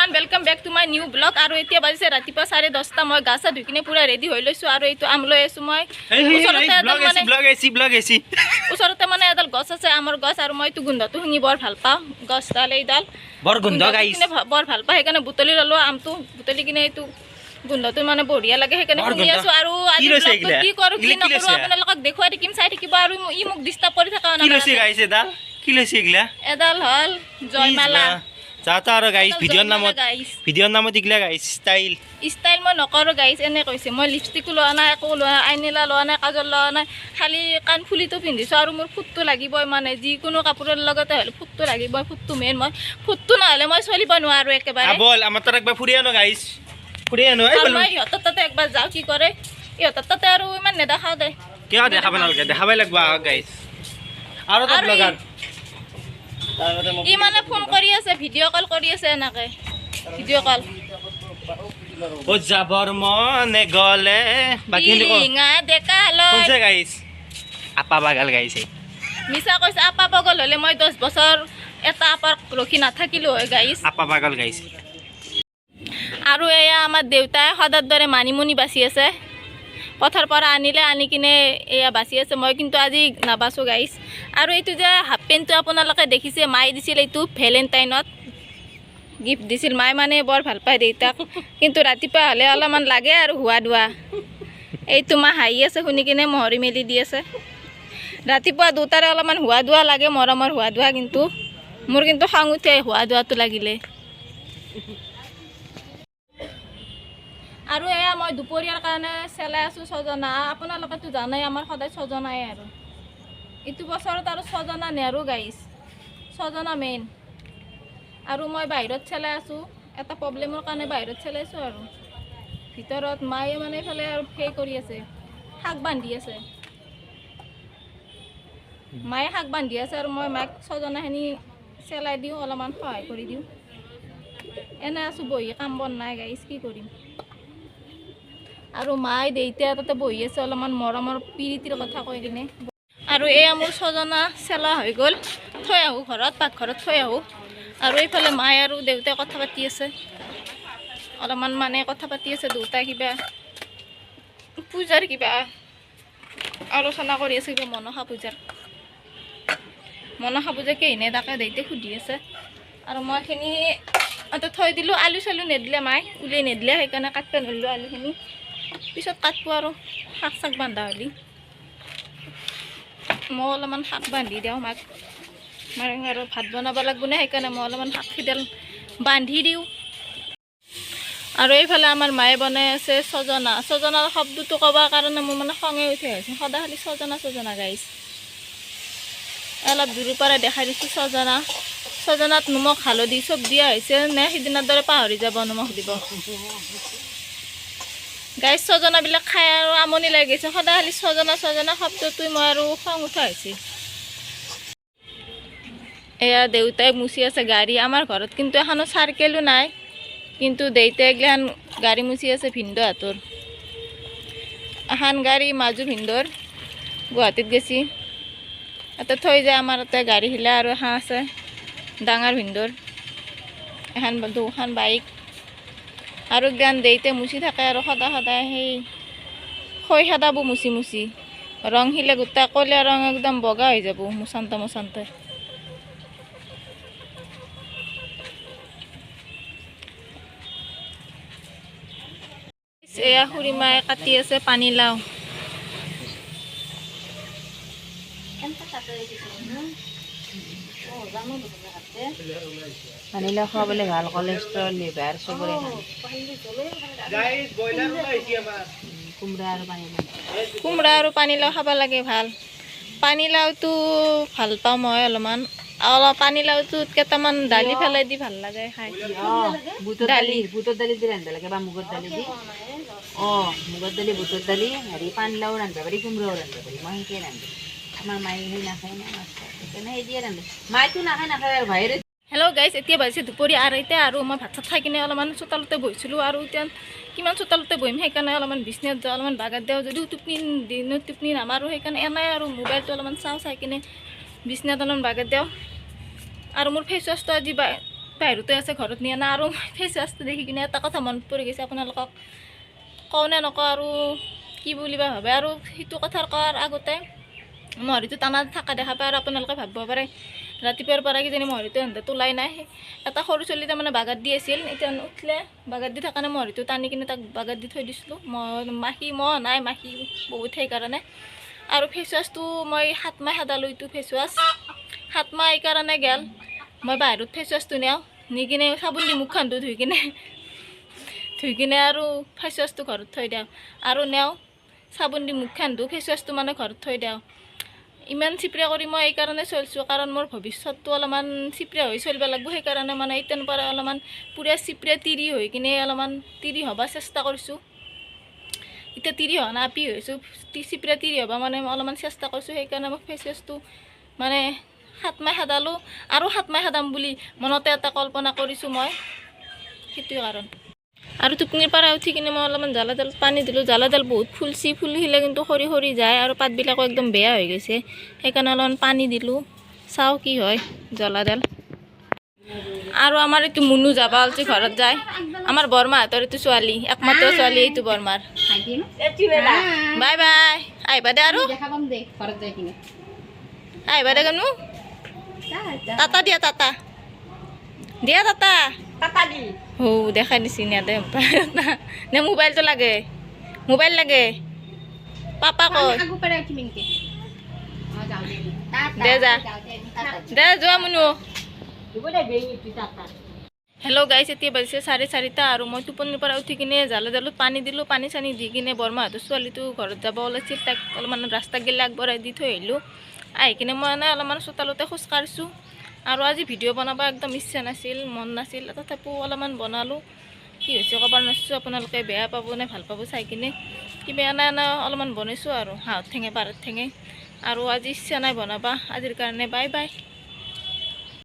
Everyone, welcome back to my new vlog. আৰু এতিয়া বাজিছে ৰাতিপুৱা 10:30। মই গা চা ধুই কিনে পূৰা ৰেডি হৈ লৈছোঁ আৰু এইটো আম লৈ আছোঁ মই। ওচৰতে মানে এডাল গছ আছে, আমৰ গছ, আৰু মই এইটো গোন্ধটো শুঙি বৰ ভাল পাওঁ। গছডাল এইডাল বৰ গোন্ধ, বৰ ভাল পাওঁ, সেইকাৰণে বুটলি ল'লোঁ আমটো। বুটলি কিনে এইটো গোন্ধটো মানে বঢ়িয়া লাগে, সেইকাৰণে শুঙি আছোঁ। আৰু আজি কি কৰোঁ কি নকৰোঁ আপোনালোকক দেখুৱাই থাকিম, চাই থাকিব। আৰু ই মোক ডিষ্টাৰ্ব কৰি থকা এডাল হ'ল জয়মালা। যাতা আৰু গাইস ভিডিঅ'ৰ নামত, ভিডিঅ'ৰ নামত ইগলা গাইস ষ্টাইল ষ্টাইল মই নকৰোঁ গাইস, এনে কৈছে। মই লিপষ্টিকো লোৱা নাই, একো লোৱা নাই, আইনীলা লোৱা নাই, কাজল লোৱা নাই, খালি কাণফুলিটো পিন্ধিছোঁ। আৰু মোৰ ফুটটো লাগিবই, মানে যিকোনো কাপোৰৰ লগতে হ'লে ফুটটো লাগিবই, ফুটটো মেইন। মই ফুটটো নহ'লে মই চলিব নোৱাৰোঁ একেবাৰে। বল আমাৰ তাত একবাৰ ফুৰি আনো গাইস, ফুৰি আনো। মই ইহঁতৰ তাতে একবাৰ যাওঁ, কি কৰে ইহঁতৰ তাতে আৰু ইমান নেদেখাওঁ দে। কিয় দেখাব নালাগে, দেখাবই লাগিব গাইস। আৰু এটা ব্লগাৰ ই মানে ফোন কৰি আছে, ভিডিঅ' কল কৰি আছে, এনেকে ভিডিঅ' কল। ও যাবৰ মনে গলে বাকী শুনছে গাইস, আপা পাগল গাইছে। মিছা কৈছে, আপা পাগল হ'লে মই 10 বছৰ এটা আপাৰ ৰখি নাথাকিলো হয় গাইস। আপা পাগল গাইছে। আৰু এয়া আমাৰ দেউতাই সদাৰ দৰে মানিমুনি বাচি আছে, পথাৰ পৰা আনিলে, আনি কিনে এয়া বাচি আছে। মই কিন্তু আজি নাবাচোঁ গাইছ। আৰু এইটো যে হাফ পেণ্টটো আপোনালোকে দেখিছে, মায়ে দিছিল এইটো ভেলেণ্টাইনত গিফ্ট দিছিল। মায়ে মানে বৰ ভাল পায় দেউতাক, কিন্তু ৰাতিপুৱা হ'লে অলপমান লাগে আৰু হোৱা দোৱা। এইটো মা হাঁহি আছে শুনি কিনে, মহৰি মেলি দি আছে। ৰাতিপুৱা দুটাৰে অলপমান হোৱা দোৱা লাগে, মৰমৰ হোৱা দোৱা, কিন্তু মোৰ কিন্তু খং উঠে হোৱা দোৱাটো লাগিলে। আৰু এয়া মই দুপৰীয়াৰ কাৰণে চেলাই আছোঁ ছজনা। আপোনালোকেতো জানেই আমাৰ সদায় ছজনাই, আৰু এইটো বছৰত আৰু ছজনা নেৰো গাইছ, ছজনা মেইন। আৰু মই বাহিৰত চেলাই আছোঁ, এটা প্ৰব্লেমৰ কাৰণে বাহিৰত চেলাইছোঁ। আৰু ভিতৰত মায়ে মানে এইফালে আৰু সেই কৰি আছে, শাক বান্ধি আছে। মায়ে শাক বান্ধি আছে আৰু মই মাক ছজনাখিনি চেলাই দিওঁ, অলপমান সহায় কৰি দিওঁ। এনে আছোঁ বহি, কাম বন নাই গাইছ, কি কৰিম। আৰু মায়ে দেউতা তাতে বহি আছে, অলপমান মৰমৰ পিৰিতিৰ কথা কৈ কিনে। আৰু এয়া মোৰ ছজনা চেলা হৈ গ'ল, থৈ আহোঁ ঘৰত, পাকঘৰত থৈ আহোঁ। আৰু এইফালে মায়ে আৰু দেউতাই কথা পাতি আছে, অলপমান মানে কথা পাতি আছে দেউতাই, কিবা পূজাৰ কিবা আলোচনা কৰি আছে, কিবা মনসা পূজাৰ। মনসা পূজা কেইনে তাকে দেউতাই সুধি আছে। আৰু মই এইখিনি থৈ দিলোঁ, আলু চালু নিদিলে মায়ে, উলিয়াই নিদিলে, সেইকাৰণে কাটিব নোৱাৰিলোঁ আলুখিনি। পিছত কাটবো আৰু শাক চাক বান্ধা হ'লি। মই অলপমান শাক বান্ধি দিওঁ মাক, মাক আৰু ভাত বনাব লাগিব নে, সেইকাৰণে মই অলপমান শাক সিডাল বান্ধি দিওঁ। আৰু এইফালে আমাৰ মায়ে বনাই আছে ছজনা। ছজনাৰ শব্দটো ক'বৰ কাৰণে মোৰ মানে খঙে উঠি আহিছে, সদায় খালি ছজনা ছজনা গাইছ। অলপ দূৰৰ পৰা দেখাই দিছোঁ ছজনা। ছজনাত নিমখ হালধি চব দিয়া হৈছে নে, সিদিনাৰ দৰে পাহৰি যাব নিমখ দিব গাইছ। ছজনাবিলাক খাই আৰু আমনি লাগি গৈছে, সদায় খালি ছজনা ছজনা শব্দটোৱে মই আৰু খং উঠা হৈছে। এয়া দেউতাই মুচি আছে গাড়ী। আমাৰ ঘৰত কিন্তু এখনো চাৰ্কেলো নাই, কিন্তু দেউতাই এগিলাখান গাড়ী মুচি আছে ভিনদেউহঁতৰ। এখন গাড়ী মাজু ভিনদেউৰ গুৱাহাটীত গেছি, তাতে থৈ যায় আমাৰ তাতে গাড়ী শিলা। আৰু এখন আছে ডাঙৰ ভিনদেউৰ, এখন দুখন বাইক। আৰু জ্ঞান দেউতাই মুচি থাকে আৰু সদায় সদায় সেই খৈ সদাব মুচি মুচি ৰং শিলে গোটেই কলীয়া ৰং একদম বগা হৈ যাব মুচান্তে মুচান্তে। এয়া খুৰীমায়ে কাটি আছে পানীলাও। পানীলাও খুৱাবলৈ ভাল, কলেষ্ট্ৰল লিভাৰ চবৰে ভাল। কোমোৰা আৰু পানীলাও, কোমোৰা আৰু পানীলাও খাব লাগে, ভাল। পানীলাওটো ভাল পাওঁ মই অলপমান, অলপ পানীলাওটোত কেইটামান দালি পেলাই দি ভাল লাগে খাই। বুটৰ দালি, বুটৰ দালি দি ৰান্ধিব লাগে বা মুগৰ দালি দি। মুগৰ দালি, বুটৰ দালি, হেৰি পানীলাও ৰান্ধিব পাৰি, কোমোৰাও ৰান্ধিব পাৰি। মই সেনেকৈ ৰান্ধো, আমাৰ মায়ে সেই নাখায় না মাছ, সেইকাৰণে সেই দিয়ে ৰান্ধো। মায়েতো নাখায় নাখায় আৰু ভাইৰে। হেল্ল' গাইজ, এতিয়া বাজিছে দুপৰীয়া 2:30 আৰু মই ভাত চাত খাই কিনে অলপমান চোতালতে বহিছিলোঁ। আৰু এতিয়া কিমান চোতালতে বহিম, সেইকাৰণে অলপমান বিচনাত যাওঁ, অলপমান বাগাৰ দিওঁ। যদিও টোপনি দিনত টোপনি নামাৰোঁ, সেইকাৰণে এনেই আৰু মোবাইলটো অলপমান চাওঁ, চাই কিনে বিচনাত অলপমান বাগাৰ দিওঁ। আৰু মোৰ ফেচ ৱাছটো আজি বাহিৰতে আছে, ঘৰত নিয়া নাই। আৰু ফেচ ৱাছটো দেখি কিনে এটা কথা মনত পৰি গৈছে, আপোনালোকক কওঁ নে নকওঁ আৰু কি বুলি বা ভাবে। আৰু সেইটো কথাৰ কোৱাৰ আগতে মহৰিটো টানা থকা দেখা পায় আৰু আপোনালোকে ভাবিব পাৰে ৰাতিপুৱাৰ পৰা কিজানি মহৰিটো এহেঁতে তোলাই নাই। এটা সৰু ছোৱালী তাৰমানে বাগাত দি আছিল, এতিয়া উঠিলে বাগাত দি থকা মহৰিটো টানি কিনে তাক বাগাত দি থৈ দিছিলোঁ। মই মাখি মহ নাই, মাখি বহুত সেইকাৰণে। আৰু ফেচ ৱাছটো মই 7 মাহ সদালোঁ। এইটো ফেচ ৱাছ 7 মাহ এইকাৰণে গ'ল, মই বাহিৰত ফেচ ৱাছটো নিওঁ, নি কিনে চাবোন দি মুখখন ধুই কিনে আৰু ফেচ ৱাছটো ঘৰত থৈ দিওঁ, আৰু নেওঁ চাবোন দি মুখখন ধুওঁ, ফেচ ৱাছটো মানে ঘৰত থৈ দিওঁ। ইমান চিপৰা কৰি মই এইকাৰণে চলিছোঁ, কাৰণ মোৰ ভৱিষ্যতটো অলপমান চিপৰা হৈ চলিব লাগিব। সেইকাৰণে মানে এতিয়াৰ পৰা অলপমান পূৰা চিপৰা তিৰি হৈ কিনে অলপমান তিৰি হ'ব চেষ্টা কৰিছোঁ। এতিয়া তিৰি হোৱা নাই, আপি হৈছোঁ। চিপৰা তিৰি হ'ব মানে অলপমান চেষ্টা কৰিছোঁ। সেইকাৰণে মই ফেচ ৱাছটো মানে 7 মাহ সদালোঁ আৰু 7 মাহ সদাম বুলি মনতে এটা কল্পনা কৰিছোঁ মই, সেইটোৱে কাৰণ। আৰু টোপনিৰ পৰা উঠি কিনে মই অলপমান জ্বালাডাল পানী দিলোঁ। জ্বালাডাল বহুত ফুলছি, ফুলিলে কিন্তু সৰি সৰি যায় আৰু পাতবিলাকো একদম বেয়া হৈ গৈছে। সেইকাৰণে অলপমান পানী দিলোঁ, চাওঁ কি হয় জ্বলাডাল। আৰু আমাৰ এইটো মুনু যাবা ওলছি ঘৰত যায়। আমাৰ বৰমাহঁতৰ এইটো ছোৱালী, একমাত্ৰ ছোৱালী এইটো বৰমাৰ। বাই বাই, আহিবা দে আৰু। আহিবা দে কনো। টাটা দিয়া, টাটা দিয়া, টাটা। হৌ দেখাই দিছি দে নে। মোবাইলটো লাগে, মোবাইল লাগে পাপা কয় দে, যা দে, যোৱা মুনু। হেল্ল' গাইছ, এতিয়া বাজিছে 4:30 আৰু মই টোপনিৰ পৰা উঠি কিনে জালে জালত পানী দিলোঁ। পানী চানী দি কিনে বৰমাহঁতৰ ছোৱালীটো ঘৰত যাব ওলাইছিল, তাইক অলপমান ৰাস্তা গেলে আগবঢ়াই দি থৈ আহিলোঁ। আহি কিনে মই এনে অলপমান চোতালতে খোজকাঢ়িছোঁ। আৰু আজি ভিডিঅ' বনাব একদম ইচ্ছা নাছিল, মন নাছিল, তথাপিও অলপমান বনালোঁ। কি হৈছে ক'ব নোৱাৰিছোঁ, আপোনালোকে বেয়া পাব নে ভাল পাব চাই কিনে। কিবা এনে এনে অলপমান বনাইছোঁ আৰু হাঁহৰ ঠেঙে পাৰৰ ঠেঙে। আৰু আজি ইচ্ছা নাই বনাবা। আজিৰ কাৰণে বাই বাই।